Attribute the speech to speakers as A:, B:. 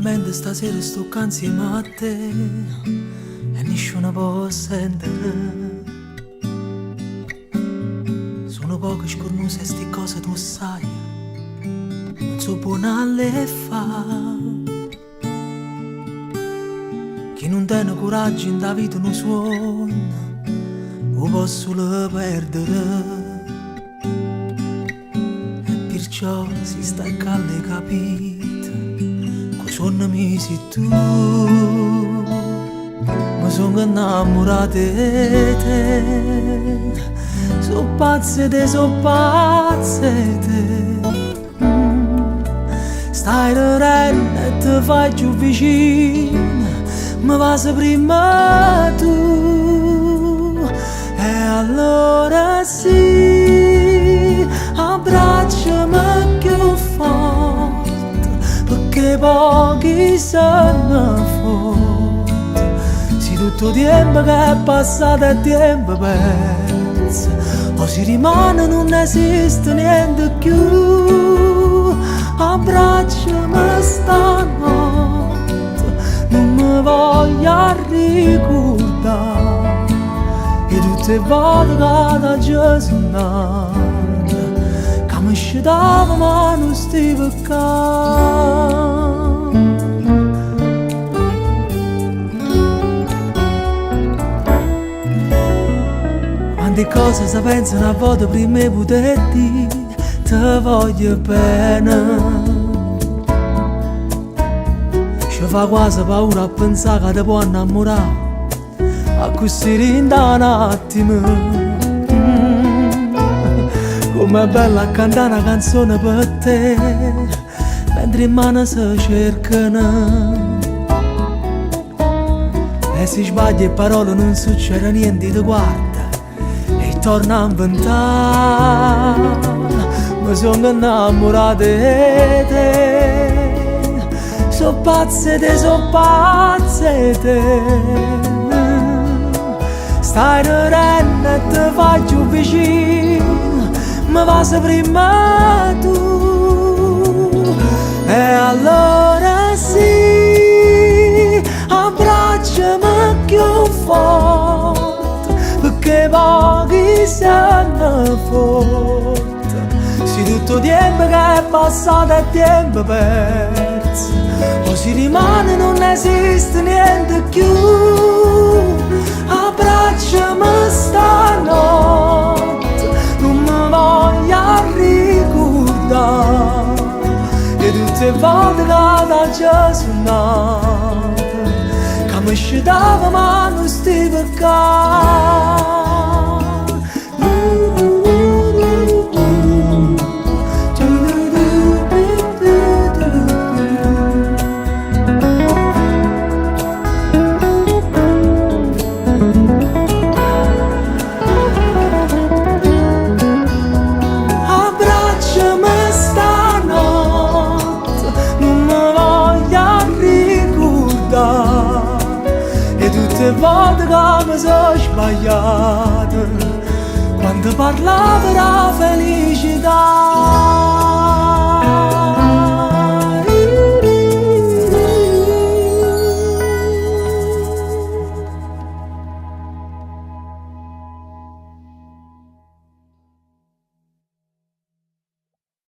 A: Finalmente stasera sto ccà 'nsieme a te e nisciuno po' sentere. So' nu poco scurnuso e sti cose tu 'o ssaje, nun so' buono a le fa. Chi nun tene curaggio 'int' 'a vita nu suonno 'o po' sulo perdere. E pirciò si stai ccà l'hê capito ca 'o suonno mio si tu. Me songo 'nnammurato 'e te. So' pazzo 'e te, so' pazzo 'e te. Stai rerenno e te fai cchiù vicino, me vase primma tu. E allora sì, abbracciame cchiù forte, pecché po' chi se ne fotte. Si tutto 'o tiempo che è passato è tiempo perzo, o si rimane nun esiste niente cchiù. Abbracciame stanotte, nun me voglio arricurdà 'e tutt' 'e vote ca t'aggio sunnato, ca me scetavo ma nun stive ccà. Quanti cose se pensano a vote primma 'e putè dì te voglio bene. Ce fa quasi paura a pensà ca te può annammurà accussì dint' a n'attimo. Comm'è bello a cantà na canzone pe te, mentre 'e mane se cercano. E si sbaglio 'e parole nun succede niente, te guarda e torna a 'nventà. Me songo 'nnammurato 'e te. So' pazzo 'e te, so' pazzo 'e te. Stai rerenno e te fai cchiù vicino, me vase primma tu. E allora sì, abbracciame cchiù forte, pecché po' chi se ne fotte. Si tutto 'o tiempo che è passato è tiempo perzo, o si rimane nun esiste niente cchiù. Abbracciame stanotte, nun me voglio arricurdà 'e tutt' 'e vote ca t'aggio sunnato, ca me scetavo ma nun stive ccà. Abbracciame stanotte, nun me voglio arricurdà 'e tutt' 'e vote ca me so' sbagliato quando parlavo d' 'a felicità.